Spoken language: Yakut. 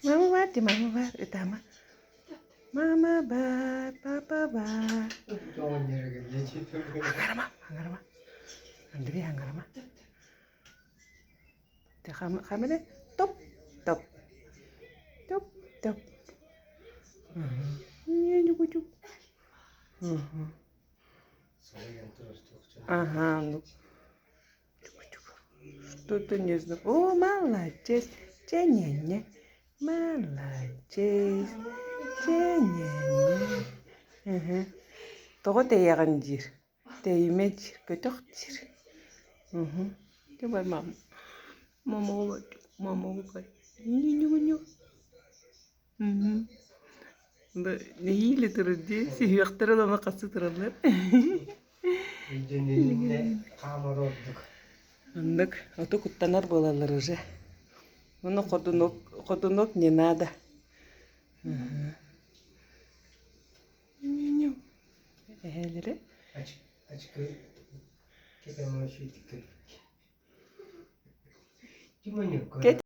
Мама баар дии, мама баар, ытаама. Мама баар, папа баар. Хаҥарыма, хаҥарыма. Андрей хаҥарыма. Хамана топ топ топ топ. Ага, ну что-то не знаю. О, молодец, чэ-не-не, молодец, чэ-не-не. Ага. Тоҕо тэйэҕин диир. Тэйимэ диир, көтөх диир. Уһу. Давай, мама. Мама, мама, ню-ню-ню. Мгм. Да, нэһиилэ турар дии, сүһүөхтэрэ ылана хасы тураллар. Өйдөнүннэ хаамар ордук. Оннук, ото куттанар буолаллар уже. Ону ходунок, ходунок не надо. Ню-ню. Эһээлэри. Ачкы кэтэмэ сүүтүк. Тимонюк.